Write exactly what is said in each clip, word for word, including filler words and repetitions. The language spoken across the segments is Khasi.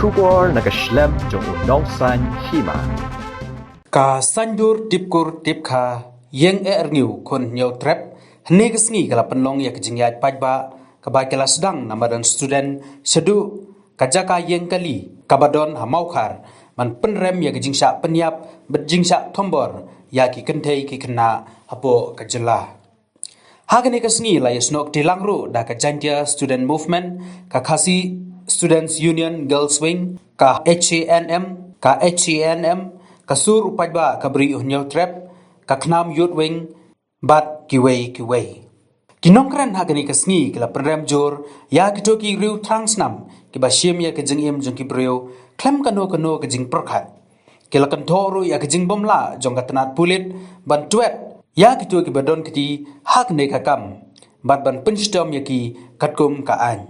Khubor na ka shlem jong u nongsan hima. Ka Saindur Tipkur Tipkha Ïeng Ehrngiu Khun Hynñiewtrep, hynne ka sngi ka la pynlong ïa ka jingïaid paidbah kaba ki la sdang na madan student shaduh ka jaka ïeng kali kaba don ha Mawkhar, ban pynrem ïa ka jingshah pynïap bad jingshah thombor ïa ki kynthei ki khynnah hapoh ka jylla. Ha kane ka sngi la ïasnoh kti lang ruh da ka Jaintia Student Movement, ka Khasi Students Union Girls Wing, ka H A N M, ka H A N M, ka Sur u Paidbah ka Bri u Hynñiewtrep, ka Khnam Youth Wing, bad kiwei kiwei. Ki nongkren ha kane ka sngi ki la pynrem jur ïa kito ki riew thrang snam kiba shim ïa ka jingim jong ki briew khlem kano kano ka jingpyrkhat. Ki la kynthoh ruh ïa ka jingbymlah jong ka tnat pulit ban tuet ïa kito kiba don kti ha kane ka kam bad ban pynshitom ïa ki katkum ka aiñ.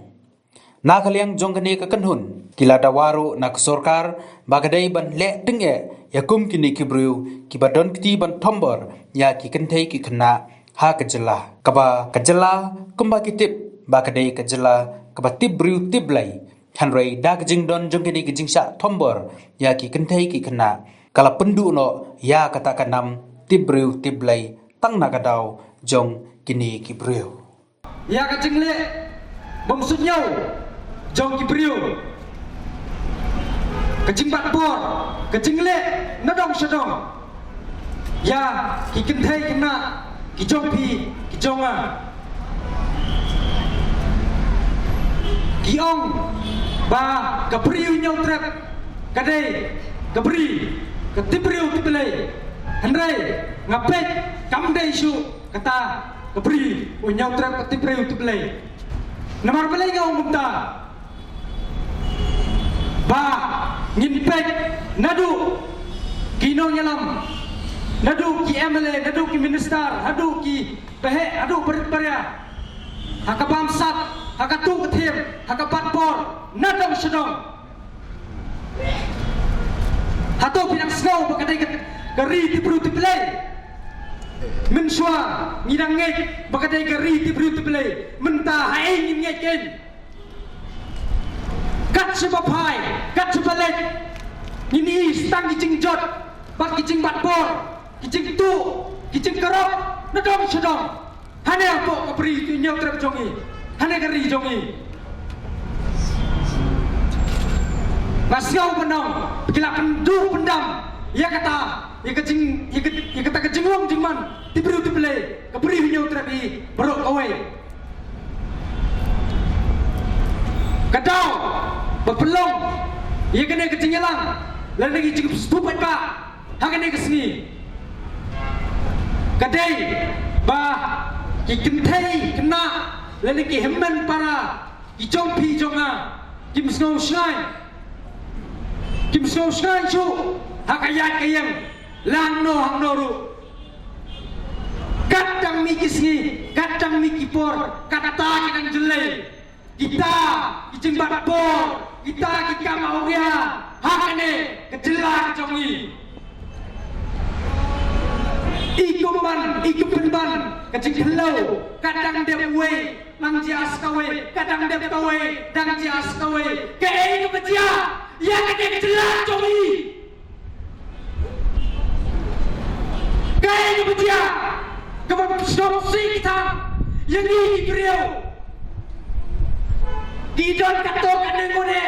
Na ka liang jong kane ka kynhun, ki la dawa ruh na ka sorkar ba ka dei ban leh tyngeh ïa kum kine ki briew kiba don kti ban thombor ïa ki kynthei ki khynnah ha ka jylla, kaba ka jylla kumba ki tip ba ka dei ka jylla kaba tip briew tip Blei. Hynrei da ka jingdon jong kine ki jingshah thombor ïa ki kynthei ki khynnah, ka la pynduh noh ïa kata ka nam tip briew tip Blei tang na ka daw jong kine ki briew. Ïa ka jingleh bym suidñiew jong ki briew, ka jingbat bor, ka jingleh na dong sha dong ïa ki kynthei khynnah ki jong phi ki jong nga. Ki ong ba ka Bri u Hynñiewtrep ka dei ka bri ka tip briew tip Blei. Hynrei nga peit kam dei shuh kata ka Bri u Hynñiewtrep ka tip briew tip Blei. Namar balei nga ong kumta? Ba ngin peit naduh ki nongïalam, naduh ki M L A, naduh ki minister, haduh ki baheh, haduh barit baria, ha ka bamsap, ha ka tuh ka thiam, ha ka bat bor, na dong sha dong. Hato phi dang sngew ba ka dei ka, ka ri tip briew tip Blei? Mynshuwa ngi dang ngeit ba ka dei ka ri tip briew tip Blei. Mynta haei ngin ngeit kein? Kat shaba phai, kat shaba leit, ngin ïohi tang ki jingjot bad ki jingbat bor, ki jingtuh, ki jingkarop na dong sha dong. Hangne hapoh ka Bri u Hynñiewtrep jong ngi, hangne ka ri jong ngi. Nga sngew ban ong ba ki la pynduh pyndam ïa kata, ïa ka jing, ïa ka, ïa kata ka jinglong jingman tip briew tip Blei, ka Bri u Hynñiewtrep hi baroh kawei. Ka daw ba pynlong ïa kane ka jingïalang lane ka jingpynshong paidbah ha kane ka sngi ka dei ba ki kynthei khynnah lane ki hynmen para ki jong phi jong nga kim sngew shngaiñ, kim sngew shngaiñ shuh ha ka ïaid ka ïeng, la hangno hangno ruh. Kat dang mih ki sngi, kat dang mih ki por, kata ki dang jyllei kita ki jingbat bor, kita ki kam awria ha kane ka jylla ka jong ngi. I kumban, i kumpynban ka jingkhlem, kat dang dep wei, dang jia sa kawei, kat dang dep kawei, dang jia sa kawei. Kaei kaba jia ïa kane ka jylla jong ngi? Kaei kaba jia kaba sngewsih kita ïa ngi ki briew? Ki don katto katne ngune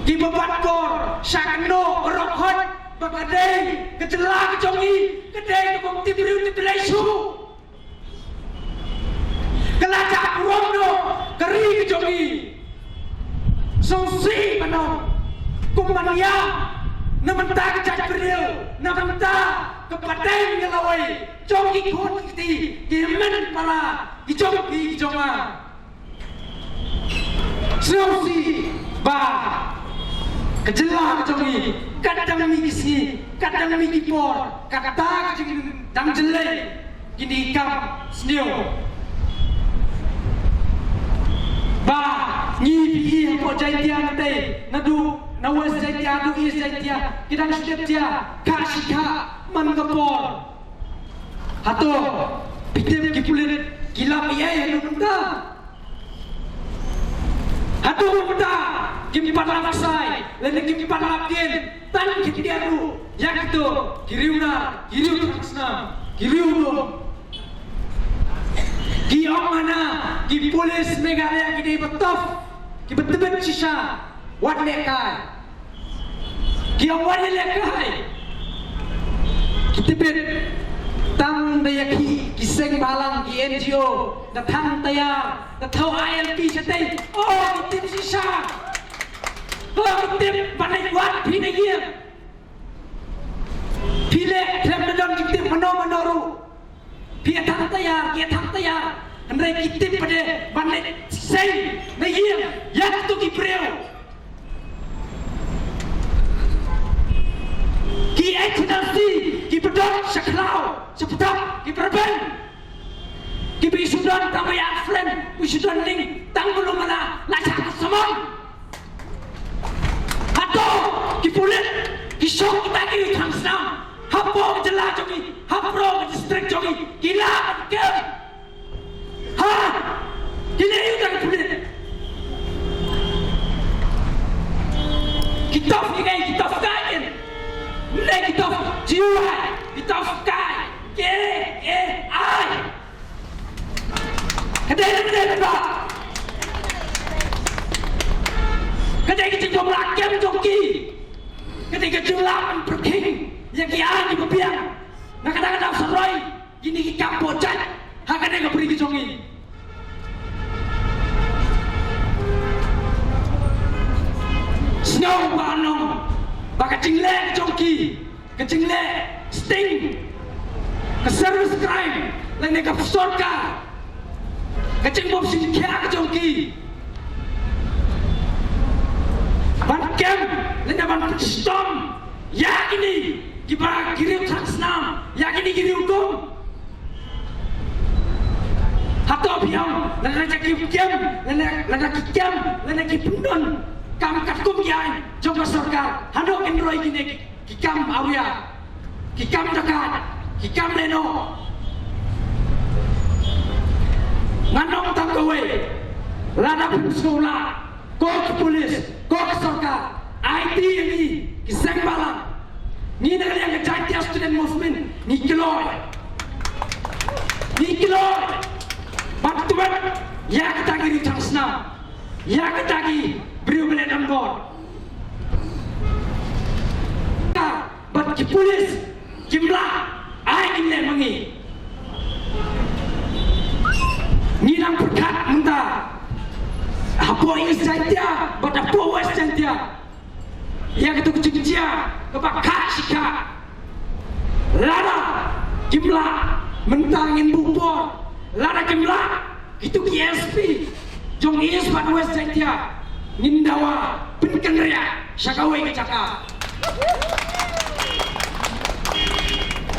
kiba bat bor sha kano baroh hoi ba ka dei ka jylla ka jong ngi ka dei kaba tip briew tip Blei shuh. Ka la jah burom noh ka ri ka jong ngi. Sngewsih ban ong, kum ban ïa, na bynta ka jaitbynriew, na bynta ka pateng ka lawei jong ki khun ki kti, ki hynmen para ki jong phi ki jong nga. Sngewsih ba ka jylla ka jong ngi, kat dang mih ki sngi, kat dang mih ki por, kata ka jingdang jyllei, kine ki kam sniew ba ngi phi hapoh Jaintia, naduh na West Jaintia haduh East Jaintia, ki dang shu dep jia kha shi kha man ka por. Hato phi tip ki pulit ki lap ei ei haduh mynta? Haduh mynta Kim pat lap ksai, lane kim pat lap dien, tang khyndiat ruh ïa kito ki riewnar, ki riew thangsnam, ki riew dum. Ki ong hana, ki pulit Meghalaya ki dei ba tough, kiba tbit shisha, wat lehkai. Ki ong wat lehkai. Ki tbit tang da ïa ki, ki seng bhalang, ki N G O, da thang tayar, da thaw I L P shatei. Oh, ki tip shisha. Oh, ki tip ban leit wad phi na ïing. Phi leh khlem da don jingtip mano mano ruh. Phi ïa thang tayar, ki ïa thang tayar. Hynrei ki tip pat de ban leit seng na ïing ïa kito ki briew. Ki agency kiba don sha khlaw, sha pdeng, kiba rben. Kiba shu don tang ba ïa friend, ba shu don link, tang ba lum la, la sha ka samon. Hato ki pulit ki shong kita ki riew thangsnam hapoh ka jylla jong ngi, hapoh ka district jong ngi, ki lah ban kem? Ha? Ki leh aïu kita ki pulit? Ki tough ki kai, ki tough kai kin. Ne ki tough G U I, ki tough kai. K A I. Ka dei ne ym dei ba? Ka dei ka jingbym lah kem jong ki. Ka dei ka jinglah ban pyrkhing ïa ki aiñ kiba biang. Na kata ka daw sa roi kine ki kam pynjah ha kane ka bri ka jong ngi. Sngewbha nong ba ka jingleh ka jong ki, ka jingleh sting, ka service crime lane ka sorkar, ka jingbym shim khia ka jong ki ban kem lane ban pynshitom ïa kine kiba ki riew thangsnam, ïa kine ki riew dum. Hato phi ong lada ki kem, lada, lada ki kem, lada ki pyndon kam katkum ki aiñ jong ka sorkar, hano kin roi kine ki, ki kam awria, ki kam dakaid, ki kam lehnoh? Ngan ong tang kawei, lada phin sngewlah, ko ki pulit, ko ka sorkar, aiti ïa ngi ki seng bhalang. Ngi na ka liang ka Jaintia Student Movement ngi kloi, ngi kloi ban tbit ïa kita ki riew thangsnam, ïa kita ki briew ba leh donbor. Bad ki pulit kim lah ai kim leh ma ngi. Ngi nang pyrkhat mynta hapoh East Jaintia bad hapoh West Jaintia ïa kito ki jingjia kaba khah shi khah. Lada kim lah mynta ngin buh por, lada kim lah, kito ki S P jong East bad West Jaintia ngin dawa pynkynriah sha kawei ka jaka.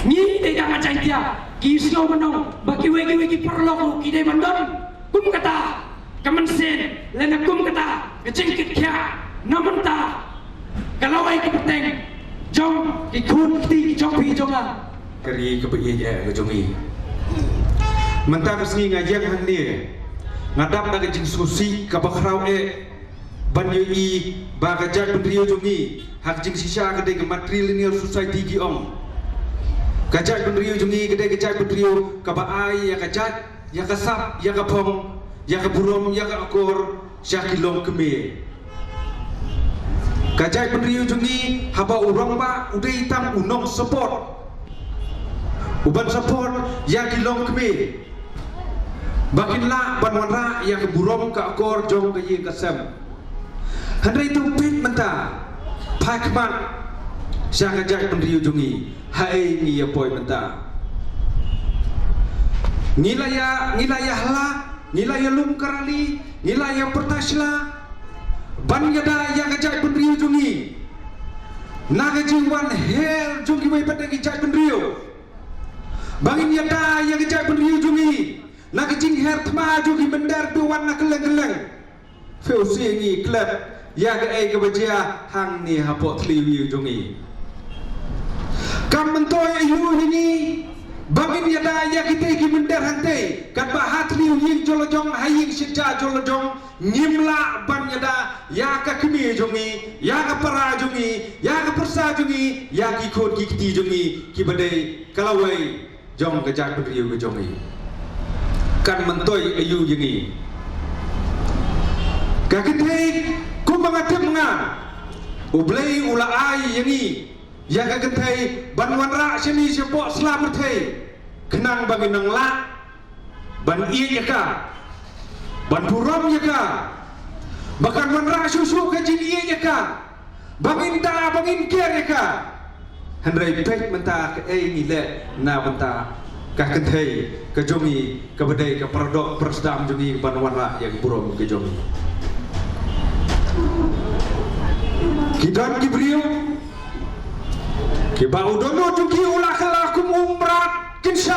Ngi dei dang ka Jaintia, ki sngew ban ong ba kiwei kiwei ki paralok ruh ki dei ban don kum kata ka mynsiem lane kum kata ka jingkitkhiah na mynta ka lawei ka pateng jong ki khun kti jong phi jong nga. Ka ri kaba ïeit eh ka jong ngi. Mynta ka sngi nga ïeng hangne, nga dap da ka jingsngewsih kaba khraw eh ban ïohi ba ka jaitbynriew jong ngi ha ka jingshisha ka dei ka matrilineal society ki ong. Ka jaitbynriew jong ngi ka dei ka jaitbynriew kaba ai ïa ka jait, ïa ka sap, ïa ka phong, ïa ka burom, ïa ka akor sha ki longkmie. Ka jaitbynriew jong ngi haba u rangbah u dei tang u nongsupport, u ban support ïa ki longkmie ba kin lah ban wanrah ïa ka burom ka akor jong ka ïing ka sem. Hynrei to peit mynta, phai khmat sha ka jaitbynriew jong ngi, haei ngi ïa poi mynta? Ngi la ïa, ngi la ïa hala, ngi la ïa lum ka rali, ngi la ïa pyrta sla ban ïada ïa ka jaitbynriew jong ngi na ka jingwan her jong kiwei pat de ki jaitbynriew. Ba ngin ïada ïa ka jaitbynriew jong ngi na ka jingher thma jong ki mynder ba wan na kylleng kylleng. Phi u sih ngi klet ïa kaei kaba jia hangne hapoh thliew jong ngi. Kam myntoi aïu hi ngi, Ba ngin ïada ïa kitei ki mynder hangtei, katba ha thliew ïing jong la jong, ha ïing shet ja jong la jong, ngim lah ban ïada ïa ka kmie jong ngi, ïa ka para jong ngi, ïa ka pyrsa jong ngi, ïa ki khun ki kti jong ngi, kiba dei ka lawei jong ka jaitbynriew ka jong ngi. Kan myntoi aïu ïa ngi? Ka kynthei, kumba nga tip nga, U Blei u la ai ïa ngi ïa ka kynthei ban wanrah shane shapoh sla pyrthei, khnang ba ngin nang lah ban ïeit ïa ka, ban burom ïa ka, ba kan wanrah shuh shuh ka jingïeit ïa ka, ba ngin da, ba ngin ker ïa ka. Hynrei peit mynta kaei ngi leh na bynta ka kynthei ka jong ngi, kaba dei ka para doh para sdang jong ngi, ban wanrah ïa ka burom ka jong ngi. Ki don ki briew kiba u dohnud jong ki u la kylla kum u mrad kynsha,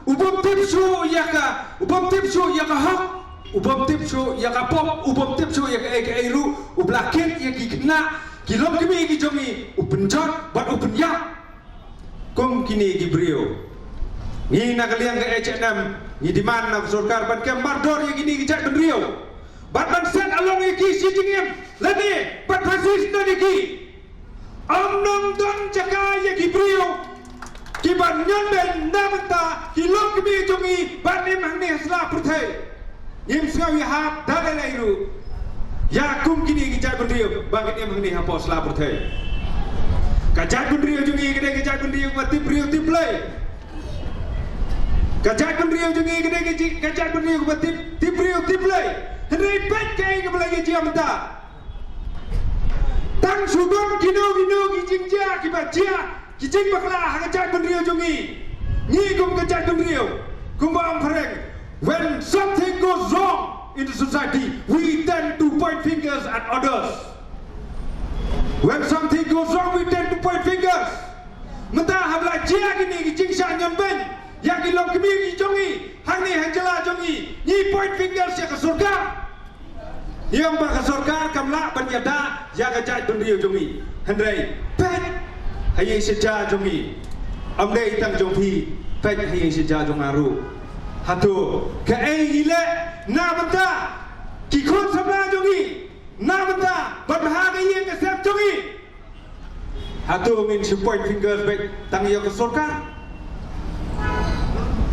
u bym tip shuh ïa ka, u bym tip shuh ïa ka hok, u bym tip shuh ïa ka pop, u bym tip shuh ïa kaei kaei ruh, u ba la kit ïa ki khynnah ki longkmie ki jong ngi, u pynjot bad u pynïap. Kum kine ki briew, ngi na ka liang ka H A N M ngi demand na ka sorkar ban kem mardor ïa kine ki jaitbynriew, bad ban set along ïa ki shi jingim lane ban pynshit noh ïa ki. Ym nang don jaka ïa ki briew kiba ñion beiñ na bynta ki longkmie jong ngi ban im hangne ha sla pyrthei. Ngim sngew ïahap da lei lei ruh ïa kum kine ki jaitbynriew ba kin im hangne hapoh sla pyrthei. Ka jaitbynriew jong ngi ka dei ka jaitbynriew ba tip briew tip Blei. Ka jaitbynriew jong ngi ka dei ka ji-, ka jaitbynriew ba tip, tip briew tip Blei. Hynrei peit kaei kaba la ïa jia mynta. Tang shu don kino kino ki jingjia kiba jia, ki jingbakla ha ka jaitbynriew jong ngi. Ngi kum ka jaitbynriew, kumba ong phareng, when something goes wrong in the society, we tend to point fingers at others. When something goes wrong, we tend to point fingers. Mynta haba la jia kine ki jingshah ñion beiñ ïa ki longkmie ki jong ngi hangne ha jylla jong ngi, ngi point fingers ïa ka sorkar. Ïa ba ka sorkar kam lah ban ïada ïa ka jaitbynriew jong ngi. Hynrei peit ha ïing shet ja jong ngi. Ym dei tang jong phi, peit ha ïing shet ja jong nga ruh. Hato kaei ngi leh na bynta ki khun samla jong ngi, na bynta ban bha ka ïing ka sem jong ngi? Hato ngin shu point fingers beit tang ïa ka sorkar?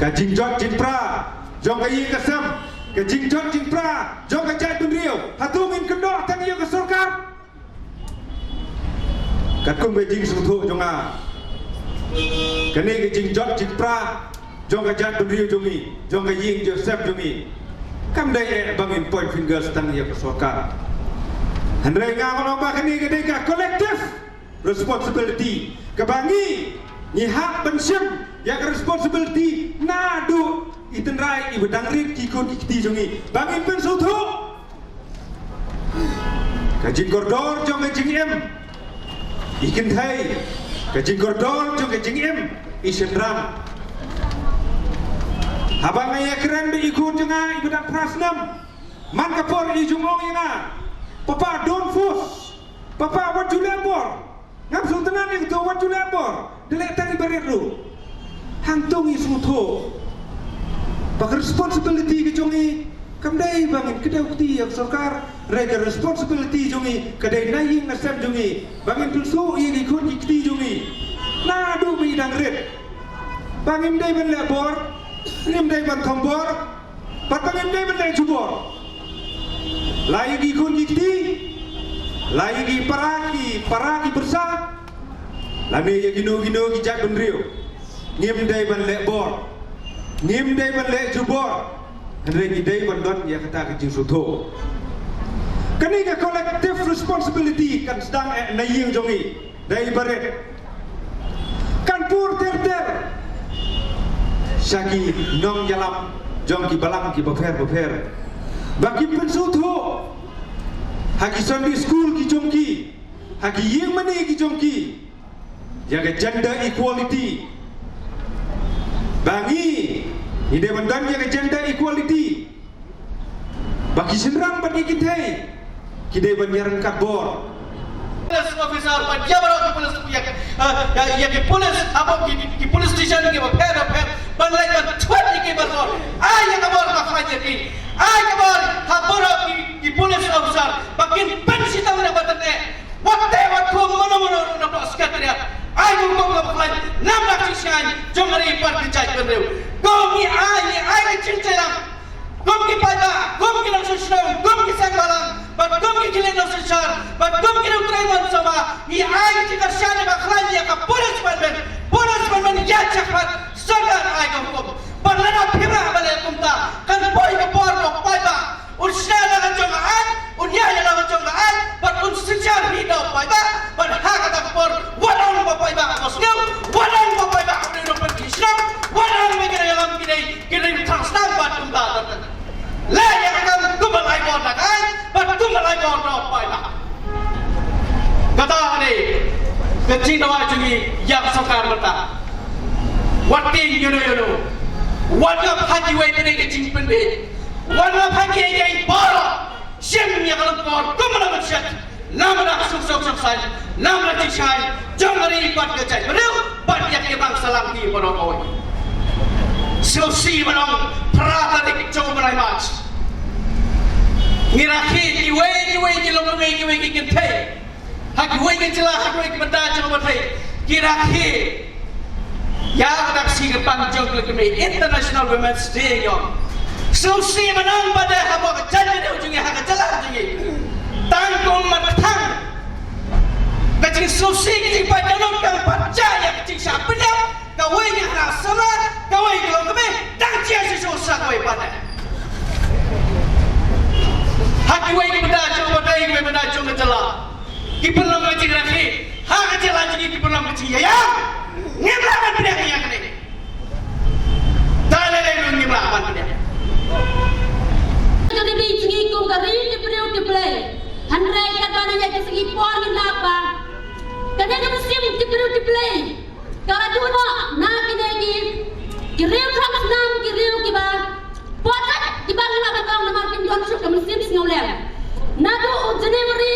Ka jingjot jingpra jong ka ïing ka sem, ka jingjot jingpra jong ka jaitbynriew, hato ngin kyndoh tang ïa ka sorkar? Katkum ka jingsngewthuh jong nga, kane ka jingjot jingpra jong ka jaitbynriew jong ngi, jong ka ïing jong sem jong ngi, kam dei eh ba ngin point fingers tang ïa ka sorkar. Hynrei nga ngan ong ba kane ka dei ka collective responsibility kaba ngi, ngi hap ban shim ïa ka responsibility naduh i tynrai iba dang rit, ki khun ki kti jong ngi, ba ngin pynsngewthuh. Ka jingkordor jong ka jingim i kynthei, ka jingkordor jong ka jingim i shynrang. Haba nga ïakren bad i khun jong nga iba dang phra snem, man ka por i ju ong ïa nga, "Papa, don't force. Papa, wat ju leh bor." Ngam sngewtynnat ïa kato, wat ju leh bor, da leh tang iba rit ruh. Hangto ngi sngewthuh ba ka responsibility ka jong ngi kam dei ba ngin kdew kti ïa ka sorkar, hynrei ka responsibility jong ngi ka dei na ïing na sem jong ngi, ba ngin pynsuh ïa ki khun ki kti jong ngi naduh ba i dang rit, ba ngim dei ban leh bor, ngim dei ban thombor, bad ba ngim dei ban leh jubor. La ïa ki khun ki kti, la ïa ki para ki, para ki pyrsa, lane ïa kino kino ki jaitbynriew, ngim dei ban leh bor, ngim dei ban leh jubor. Hynrei ngi dei ban don ïa kata ka jingsngewthuh. Kane ka collective responsibility kan sdang eh na ïing jong ngi. Dei ba rit, kan pur ter ter sha ki nongïalam jong ki balang ki bapher bapher, ba ki pynsngewthuh ha ki Sunday school ki jong ki, ha ki ïing mane ki jong ki, ïa ka gender equality. Ba ngi, ngi dei ban don ïa ka gender equality, ba ki shynrang bad ki kynthei ki dei ban ïaryngkat bor. Police officer, bad ïa baroh ki police, ïa, eh, ïa, ïa ki police, hapoh ki, ki police station kiba pher ba pher, ban leit ban thwet ïa ki ban bor. Ai ïa ka bor ba khlaiñ ïa ki. Ai ka bor ha baroh ki, ki police officer ba kin pynshitom na ba tang eh. Wat teh wat khum mano mano ruh na ba Secretariat. Ai ka hukum kaba khlaiñ namar ka jingshngaiñ jong ka ri bad ka jaitbynriew. Ko ngi ai, ngi ai ka jingtreilang. Kum ki paidbah, kum ki nongshong shnong, kum ki seng bhalang, bad kum ki khlieh nongsynshar, bad kum ki nongtrei mon samla, ngi ai ka jingkyrshan ba khlaiñ ïa ka police department, police department ïa jingpyrkhat, sorkar ai ka hukum. Bad lada phim lah ban leh kumta, kan poi ka por ba u paidbah un shna la ka jong ka aiñ, un ïaid la ka jong ka aiñ, bad un synshar hi da u paidbah, bad ha kata ka por, wat ong ba u paidbah u ba sngew, wat ong ba u paidbah u dei u nongpynshitom, wat ong ba ki dei ïalam ki dei Ki ring thrang sdang bad kumta. Leh ïa ka kam kumba lai bor da ka aiñ bad kumba lai bor da u paidbah. Kata ka dei ka jingdawa jong ngi ïa ka sorkar mynta. Wat tieng ïano ïano. Wat ngap ha kiwei pat de ka jingpynbeit. Wat ngap ha kiei kiei baroh. Shim ïa ka lyngkor kumba la mynshet. Namar ka suk suk suk saiñ, namar ka jingshai jong ka ri bad ka jaitbynriew bad ïa ki bang salang ki baroh kawei. Sngewsih ban ong phra tarik jong u bnai March. Ngi rakhe kiwei kiwei ki longkmie, kiwei ki kynthei. Ha kiwei ki jylla, ha kiwei ki bynta jong ka pyrthei ki rakhe ïa kata ka sngi kyrpang jong ka kmie, International Women's Day, ïong. Sngewsih ban ong ba dei hapoh ka jaitbynriew jong ngi, ha ka jylla jong ngi. Tang kum mar kthang ka jingsngewsih, ka jingpait dohnud, ka jingpait jai ïa ka jingshah pynïap kawei ka khynnah samla, kawei ka longkmie, tang jia shisha sa kawei pat. Ha kiwei ki bynta jong ka pyrthei, kiwei bynta jong ka jylla. Ki pynlong ka jingrakhe ha ka jylla jong ngi, ki pynlong ka jingïaid. Ngim lah ban pdiang ïa kane. Da lei lei ruh ngim lah ban pdiang. Ka ri jong ngi kum ka ri tip briew tip Blei. Hynrei katba na ïa ki sngi por ngin lah ba kane ka mynsiem tip briew tip Blei ka la duh noh na kine ki, ki riew kham snam, ki riew kiba Pyrshah kiba ngi lah ban ong namar kim don shuh ka mynsiem sngewlem. Naduh u January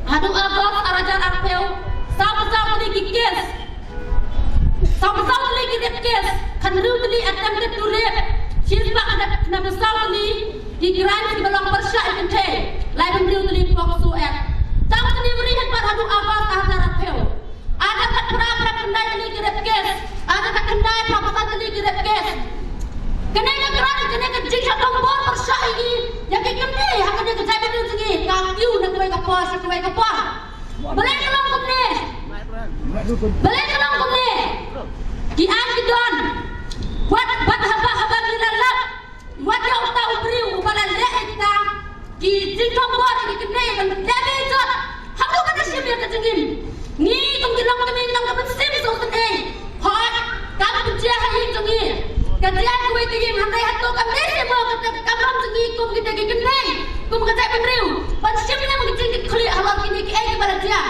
haduh August ar hajar arphew, saw phew saw tylli ki case. Saw phew saw tylli ki rape case. Khathynriew tylli attempted to rape. Shispah khyndai phew saw tylli ki crime kiba long pyrshah ïa ki kynthei. Laiphew hynriew tylli POCSO Act. Tang January haduh August ar hajar arphew. Ar hajar khatphra, phra phew khyndai tylli ki rape case. Ar hajar khatkhyndai, phra phew san tylli ki rape case. Kane ka grant, kane ka jingshah thombor pyrshah ïa ki, ïa ki kynthei ha kane ka jaitbynriew jong ngi, ka kiew na kawei ka por sha kawei ka por. Balei ka long kumne? Balei ka long kumne? Ki aiñ ki don. Wat, wat haba, haba ngi la lap. Wat ïa uta u briew uba la leh ïa kita ki jingthombor ïa ki kynthei ban leh beh jot. Haduh ban da shim ïa ka jingim. Ngi kum ki longkmie ngi don ka mynsiem sngewsynei. Hooid, kam pynjia ha ïing jong ngi. Ka jia kawei ka ïing, hynrei hato kam dei seh mo kata ka kamram jong ngi kum kita ki kynthei, kum ka jaitbynriew, ban shim ïa ka jingkitkhlieh halor kine kiei kiba la jia.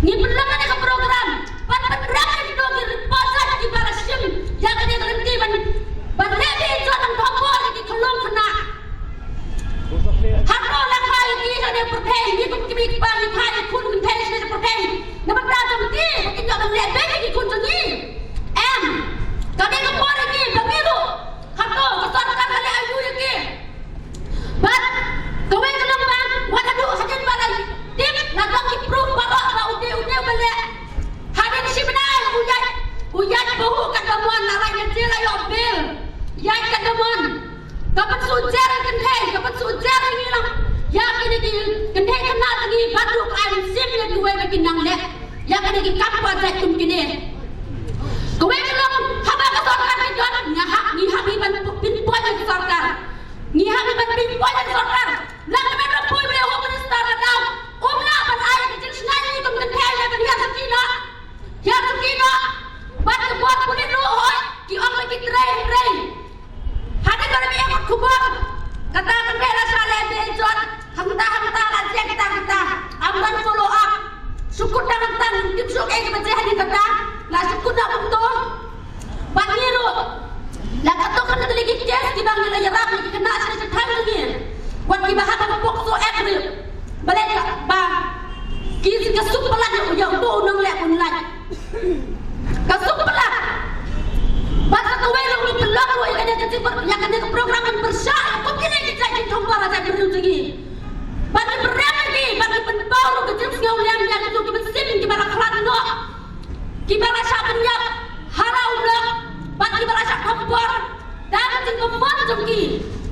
Ngi pynlong kane ka program ban pynrem ïa kito ki repoh jait kiba la shim ïa kane ka lynti ban Ban leh beh jot, ban thombor ïa ki khyllung khynnah. Hato la kha ïa ki ha kane ka pyrthei, ngi kum ki kmie ki kpa ngi kha ïa ki khun kynthei ha kane ka pyrthei na bynta jong ki, ba kin ïoh ban leh beh ïa ki khun jong ngi? Em. Ka dei ka por ïa ki ba ngi ruh, hato ka sorkar ka leh aïu ïa ki? Bad kawei ka long ba wat haduh hadien ba la tip, la don ki proof baroh ba u dei, u dei uba leh. Hadien shi bnai u ïaid, u ïaid bha katba mon, la lait na jel la ïoh bail. Ïaid katba mon. Ka pynsujor ïa kynthei, ka pynsujor ïa ngi lang. Ïa kine ki kynthei khynnah jong ngi, bad ruh ka ai mynsiem ïa kiwei ba kin nang leh ïa kine ki kam poi jait kum kine. Kawei ka long, haba ka sorkar ka jot, ngi hap, ngi hap ban pynpoi ïa ka sorkar. Ngi hap ban pynpoi ïa ka sorkar. Lada ka met ruh poi ba u Home Minister la dei, um lah ban ai ka jingshngaiñ ïa ki kum kynthei leh ban hiar shuki noh. Hiar shuki noh. Bad ka bor pulit ruh hooid ki ong ba ki trei hynrei hadien ba la mih ïa ka khubor, kata ka kynthei la shah leh beh jot, hangta hangta la jia kita kita. Ym don follow up. Shu kut tang hangta, ngim tip shuh kaei kaba jia hadien kata. La shu kut noh kumto. Bad ngi ruh la katto katne tylli ki case kiba ngi la ïarap ïa ki khynnah sha ki thaiñ jong ngi. Wat ki Ki ka suk palat ïa u, ïa uto u nongleh bun lait. Ka suk palat. Bad sa kawei ruh ngi pynlong ruh ïa kane ka jingpyr-, ïa kane ka program ban pyrshah ïa kum kine ki jait jingthombor ha jait briew jong ngi. Bad ngi pyrem ïa ki, bad ngi pynpaw ruh ka jingsngewlem ïa kito ki mynsiem kiba la khlad noh, kiba la shah pynïap ha la u lok, bad kiba la shah thombor da ka jingkyrmen jong ki,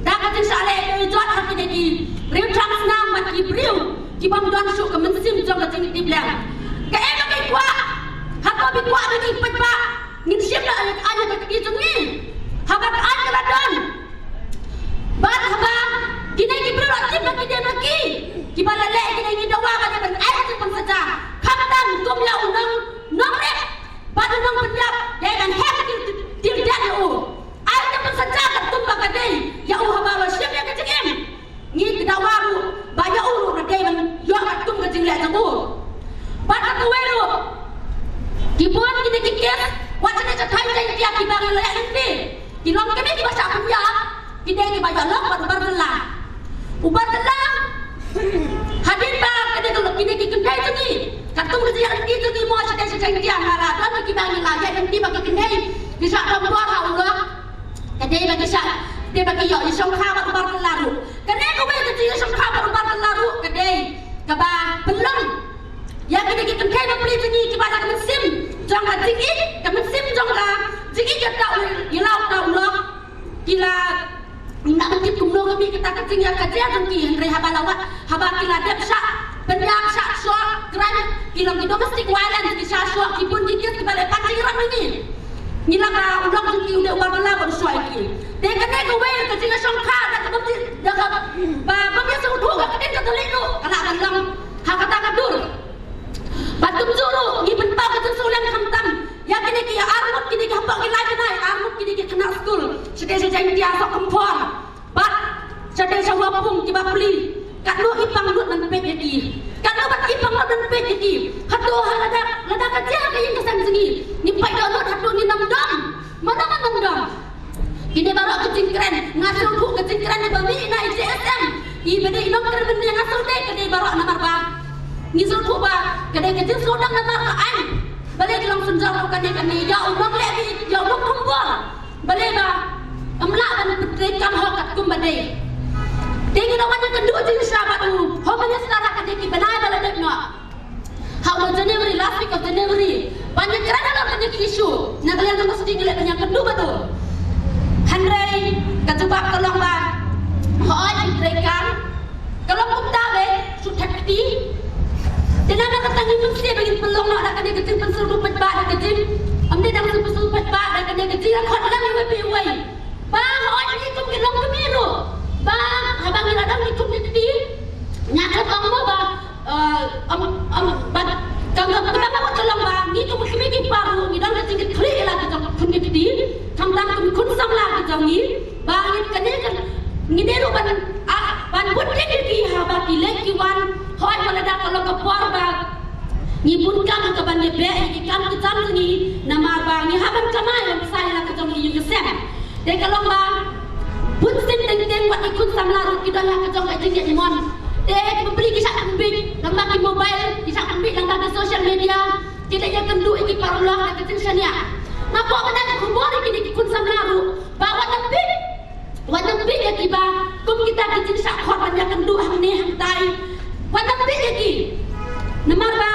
da ka jingshah leh jot ha kine ki briew thrang snam bad ki briew ki bym don shuh ka mynsiem jong ka jingtip lem. Kaei ba ki kwah? Hato phi kwah ba ki paidbah ngin shim la ïa ka aiñ ka kti jong ngi? Haba ka aiñ ka la don, bad haba kine ki briew la tip ba ki dei ba ki, kiba la leh kine, ngi dawa ba dei ban ai ka jingpynsaja. Khamtam kum ïa u nong, nongrep bad u nongpynïap, dei ban heh til, til dep ïa u. Ai ka jingpynsaja katkum ba ka dei ïa u haba la shim ïa ka jingim. Ngi dawa ruh ba ïa u ruh ka dei ban ïoh katkum ka jingleh jong u. Bad ha kawei ruh, ki bun kine ki kes, wat kine ki thaiñ Jaiñtia kiba ngi la ïaid lynti, ki longkmie kiba shah pynïap, ki dei kiba ïalong bad u Bartella. U Bartella, hadien ba ka dei ka lok kine ki kynthei jong ngi, katkum ka jingïaid lynti jong ngi mo sha dei sha Jaiñtia, nga la don kiba ngi la ïaid lynti bad ki kynthei ki shah thombor ha u lok. Ka dei ba ki shah, dei ba ki ïoh ïashongkha bad u Bartella ruh. Kane kawei ka jingïashongkha bad u Bartella ruh ka dei kaba pynlong ïa kine ki kynthei bapli jong ngi kiba da ka mynsiem jong ka jingïeit, ka mynsiem jong ka jingïeit ïa uta u, ïa la uta u lok. Ki la, ngim lah ban tip kumno ka mih kata ka jingïakajia jong ki, hynrei haba la wad, haba ki la dep shah pynïap, shah shoh, crime, ki long ki domestic violence, ki shah shoh, ki bun ki kes kiba leh pan jingïarap ïa ngi. Ngi lah ba u lok jong ki u dei u Bartella bad u shoh ïa ki. Te kane kawei ka jingïashongkha da kaba bym, da kaba bym ïasngewthuh ka ktien Katholik ruh ka lah ban long ha kata ka dur. Bad kumjuh ruh ngi pynpaw ka jingsngewlem khamtam ïa kine ki, ïa arngut kine ki hapoh ki lai bnai, arngut kine ki khynnah skul shatei sha Jaiñtia Sohkymphor bad shatei sha Wapung kiba pli. Katno i pang lut ban peit ïa ki, katno ban i pang lut ban peit ïa ki. Hato ha lada, lada ka jia ha ka ïing ka sem jong ngi, ngim pait dohnud, hato ngin ym dom? Mano ban ym dom? Kine baroh ka jingkren, nga sngewthuh ka jingkren ba mih na i J S M, i ba dei i nongkren mynne, nga sngewthuh ka dei baroh namar ba ngi sngewthuh ba ka dei ka jingsngewdon namar ka aiñ. Balei ki long synjor ruh kane kane, ïa u nongleh bit, ïa u nongthombor. Balei ba ym lah ban pyntreikam hok katkum ba dei? Te ngi dang wan ïakynduh jingshisha bad u Home Minister ha kane ki bnai ba la dep noh. Ha u January, last week of January, ban ïakren halor kane ka issue na ka liang jong ka sdang, ngi leh ban ïakynduh bad u. Hynrei ka jubab ka long ba, hooid, ngi treikam. Ka long kumta beit, shu thep kti. Te na kata ngi mynsiem ba ngin pynlong noh da kane ka jingpynsngewthuh paidbah da ka jing, ym dei dang pynskhem paidbah da kane ka jingïakhot lang iwei pa iwei. Ba hooid ngi kum ki longkmie ruh, ba haba ngi la don ngi kum ki kti, nga khlem ong mo ba, eh, ym, ym, ba, ka, ka, ka, ka, ka long ba ngi kum ki kmie ki kpa ruh ngi don ka jingkitkhlieh ïa la ki jong khun ki kti, khamtam kum ki khun samla ki jong ngi, ba ngi kane ka, ngi dei ruh ban, ah, ban bud ïa ki haba ki leit ki wan, hooid ba lada ka long ka por ba ngi bun kam ha kaban ïabeh ïa ki kam ki jam jong ngi, namar ba ngi hap ban kamai ban pynshai ïa la ka jong ngi ïing ka sem. Te ka long ba bun sien teng teng wat ki khun samla ruh ki don ha ka jong ka jingïaid mon. Te ki bapli ki shah pynbiej lyngba ki mobile, ki shah pynbiej lyngba ki social media, ki leit ïakynduh ïa ki paralok da ka jingshaniah. Nga kwah ban ai ka khubor ïa kine ki khun samla ruh ba wat nym biej, wat nym biej ïa kiba kum kita ki jingshah khot ban ïakynduh hangne hangtai. Wat nym biej ïa ki. Namar ba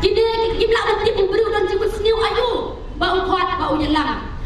kine kim lah ban tip u briew don jingmut sniew aïu ba u khot ba u ïalam.